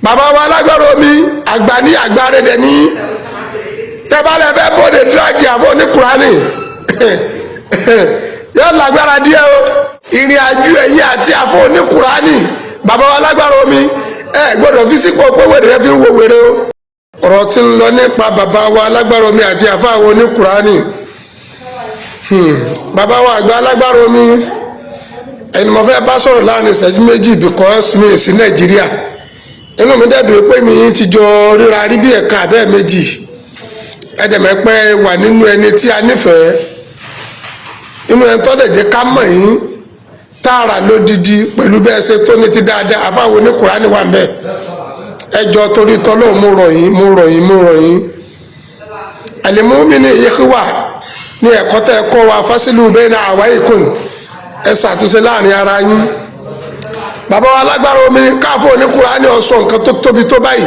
Bàbá wa alágbára omi, àgbà ní àgbà rẹ̀ dẹ̀ ní tẹ́bálẹ̀ fẹ́ bóde dírágì àfọ ní Kùránì, yóò lágbára díẹ̀ o. Ìrìn àjò ẹ̀yìn àti àfọ ní Kùránì, bàbá wa alágbára omi, ẹ gbọ́dọ̀ fi sípò pé wèrè rẹ fi ń wo wèrè o. Ọ̀rọ̀ tí ń lọ nípa bàbá wa alágbára omi àti àfọ àwọn oní Kùránì. Bàbá wa àgbà alágbára omi, ẹni mo fẹ́ bá sọ̀rọ̀ láàrin ìṣẹ́jú 2 because mi sí Nàìjíríà. Inú mi dẹ̀ dùn pé mi ti jọ ríra rí bí ẹ̀ka abẹ́ méjì. Ẹ̀dẹ̀mẹ́pẹ́ wà nínú ẹni tí a nífẹ̀ẹ́, inú ẹni tó dẹ̀ jẹ́ ká mọ̀ yín tààrà lódidi pẹ̀lú bẹ́ẹ̀ ṣe tó ní ti dáadáa. Àfáwọn oníkùránì wà ń bẹ̀. Ẹjọ́ torí tọ́lọ́, mo rọ̀ yín, mo rọ̀ yín, mo rọ̀ yín. Àlèmúmi ní ìyẹ́kíwà ní ẹ̀kọ́ tẹ́ ẹ kọ́ wa, fásilù bẹ́ẹ̀ náà àwa ìkùn, ẹ ṣàtúnṣe láàrin ara yín. Bàbá wa alágbára omi, káfọ́ oníkùránì ọ̀sọ̀ nǹkan tó tóbi tó báyìí,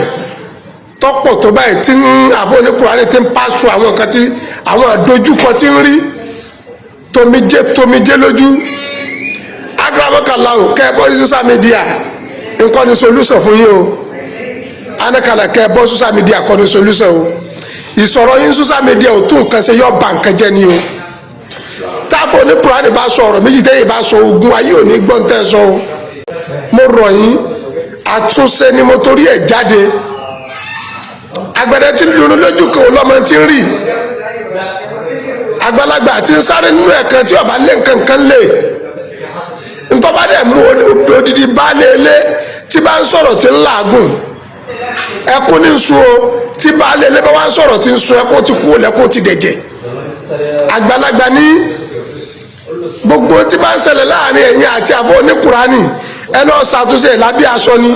tọ́pọ̀ tó báyìí, tí ń àfọ́ oníkùránì ti ń pàṣọ àwọn nǹkan tí àwọn àdójúkọ tí ń rí tomijé tomijé lójú. Agbábọ́kàlà ò kẹ́ ẹ bọ́ sí social media, nǹkan ní solution fún yín o. Anakala, kẹ́ ẹ bọ́ social media kọ́ ní solution o. Ìsọ̀rọ̀ yín social media ò tún nǹkan ṣe, yọ ba nǹkan jẹ́ ni o. Táàbù oníkùránì bá sọ ọ̀rọ̀ méjì, tẹ́yìn bá sọ ogun, ayé ò ní gbọ́n tẹ́ sọ o. Mo rọ̀ yín, àtúnṣe ni mo torí ẹ̀ jáde. Agbẹ̀dẹ tí ń lunu lójú kan lọ́mọ tí ń rí, àgbàlagbà tí ń sáré nínú ẹ̀kan tí ọba lé nǹkan kan lé ntọ́ba dẹ̀ mú odidi baálé ilé tí bá ń sọ̀rọ̀ tí ń làágùn, ẹkún ní sun o. Tí baálé ilé bá wá ń sọ̀rọ̀ tí ń sun, ẹkún ti kú, lẹ́kún ti dẹ̀jẹ̀. Àgbàlagbà ní gbogbo tí bá ń ṣẹlẹ̀ láàrin ẹ̀yin àti àfọ oníkùránì, ẹ lọ ṣàtúnṣe lábẹ́ aṣọ ni.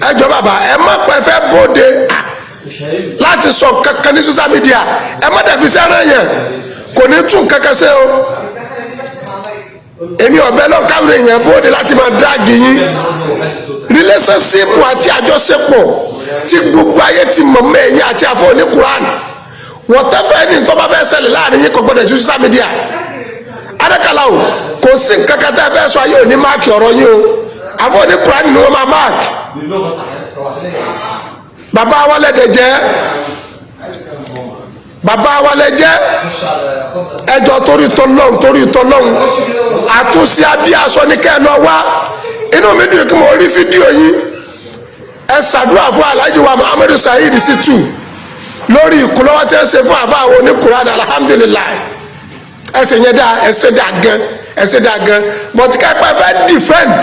Ẹ jọ bàbá, ẹ má pẹ́ fẹ́ bóde láti sọ kankan ní social media. Ẹ má dẹ̀fi sẹ́ràn yẹn, kò ní tún kankan ṣe o. Èmi ọ̀bẹ náà káwọn èèyàn bóde láti máa drag yín. Relationship àti àjọṣepọ̀ tí gbogbo ayé ti mọ̀ mọ́ ẹ̀yìn àti àfọ oníkùránì, whatever ẹni tó bá fẹ́ ṣẹlẹ̀ láàrin yín, kò gbọdọ̀ ju social media. Adékàlà o, kò sí nǹkan kan tẹ́ ẹ fẹ́ sọ, ayé òní mark ọ̀rọ̀ yín o. Àfọ oníkùránì ni wọ́n máa mark. Bàbá wa lẹ́dẹ̀ jẹ́, bàbá wa lẹ jẹ́. Ẹjọ́ torí tọ́lọ́hún, torí tọ́lọ́hún, àtúnṣe abí aṣọ ní kẹ́ ẹ lọ wá. Inú mi dùn kí mo rí fídíò yín. Ẹ ṣàdúrà fún Alhaji wa Muhammadu Saheed Shittu lórí ìkúlọ́wọ́ tí ẹ ṣe fún àbá àwọn oníkùránì. Alhamdulillahi, ẹsẹ̀ yẹn dáa, ẹsẹ̀ dáa gan, ẹsẹ̀ dáa gan. But kẹ́pẹ́ fẹ́ defend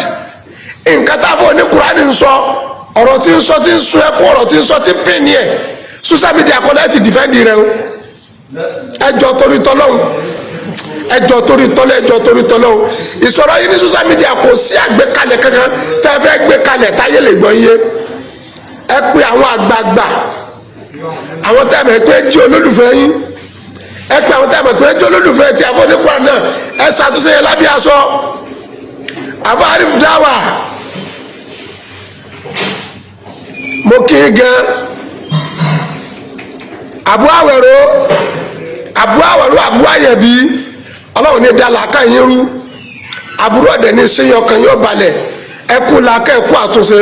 nǹkan tá a fọ oníkùránì ń sọ, ọ̀rọ̀ tí ń sọ tí ń sun ẹkún, ọ̀rọ̀ tí ń sọ tí ń pè ní ẹ̀, social media kọ́ láti defend rẹ o. Ẹjọ́ torí tọ́lọ́hún, ẹjọ́ torí tọ́lọ́, ẹjọ́ torí tọ́lọ́hún, ìsọ̀rọ̀ yìí ní social media, kò sí àgbékalẹ̀ kankan tẹ́ fẹ́ gbé kalẹ̀ táyé lè gbọ́ yé. Ẹ pé àwọn àgbààgbà, àwọn tẹ́ mọ̀ pé jí olólùfẹ́ yín, ẹ pé àwọn tẹ́ mọ̀ pé jí olólùfẹ́ tí àfọ̀níkùrà náà, ẹ ṣàtúnṣe yẹn lábẹ́ aṣọ. Àbá àrífù dáwà, mo kí i gan. Àbú àwẹ̀rọ, àbú àwẹ̀rọ, àbú àyẹ̀bí, Ọlọ́run ní dá làákà yín rú. Àbúrò ọ̀dẹ̀ ní sẹ́yìn, ọkàn yóò balẹ̀. Ẹkú làákà, ẹkú àtúnṣe.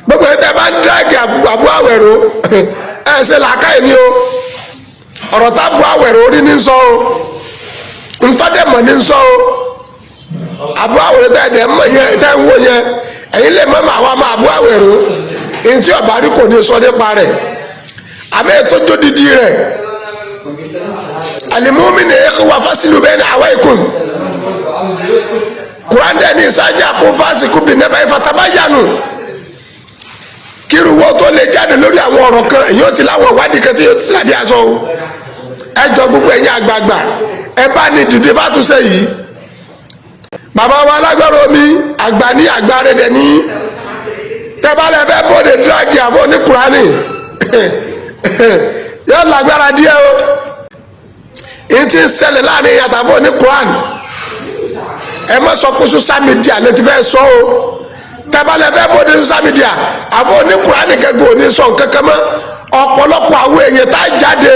Gbogbo ẹ̀ tẹ́ bá ń dírẹ́gì àbú àwẹ̀rọ, ẹ̀ ṣe làákà yìí ni o. Ọ̀rọ̀ tá àbú àwẹ̀rọ orí ní sọ o, ntọ́dẹ̀mọ̀ ní sọ o. Àbú àwẹ̀rọ tẹ́ ẹ̀ mọ̀ yẹn, tẹ́ ń wò yẹn, ẹ̀yin lè mọ̀ àwọn ọmọ àbú àwẹ̀rọ ntí ọ̀bá rí kò ní sọ nípa rẹ̀, àmì ètò jódìdí rẹ̀. Alimumini ikhwa fasilu bẹ́ẹ̀ ni àwa ikùn kurandẹ ní ìsájà kó fásikù bí nẹ́bà ìfatabayanu kíruwó tó lè jáde lórí àwọn ọ̀rọ̀ kan, èyí ó ti láwọn ìwádìí kan tí yóò ti sílẹ̀ bí aṣọ o. Ẹ jọ, gbogbo ẹ̀yin àgbààgbà, ẹ bá ní dìde fàtúnṣe yìí. Bàbá wa alágbára omi, àgbà ní àgbà rẹ̀ dẹ̀ ní tẹ́bálẹ̀ fẹ́ bóde drag àfọ ní Kùránì, yóò lágbára díẹ̀ o. Èyí tí ń ṣẹlẹ̀ láàrin yàtàfọ́ ní Kùránì, ẹ má sọ pé social media lè ti fẹ́ sọ o. Tẹ́bálẹ̀ fẹ́ bóde social media, àfọ ní Kùránì kẹ́kẹ́ ò ní sọ nǹkan kan mọ́. Ọ̀pọ̀lọpọ̀ àwọn èèyàn tá jáde,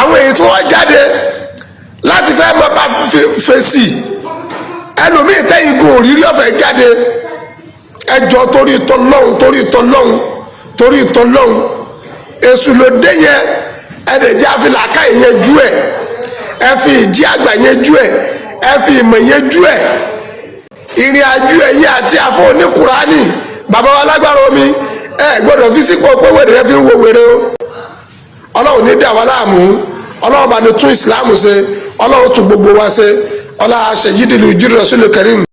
àwọn èèyàn tí wọ́n jáde láti fẹ́ mọ bá fèsì, ẹlòmíì tẹ́yìn gun òrírí ọ̀fẹ́ jáde. Ẹjọ́ torí tọlọ́hún, torí tọlọ́hún, Torí ìtọ́lọ́hún, èṣù ló dé yẹn. Ẹ̀ẹ́dẹ̀jẹ́ àfilàkà yẹn jú ẹ̀, ẹ fi ìjí àgbà yẹn jú ẹ̀, ẹ fi ìmọ̀ yẹn jú ẹ̀. Ìrìn àjò ẹ̀yẹ àti àfọ oníkùránì, bàbá wa lágbára omi, ẹ gbọ́dọ̀ fi sípò pé wèrè rẹ fi ń wo wèrè o. Ọlọ́run ní dà wá láàmú. Ọlọ́run bá ní tún ìsìláàmù ṣe. Ọlọ́run tún gbogbo wa ṣe. Ọlá ṣèyídìlú ìjíròrò sílùú kẹrin.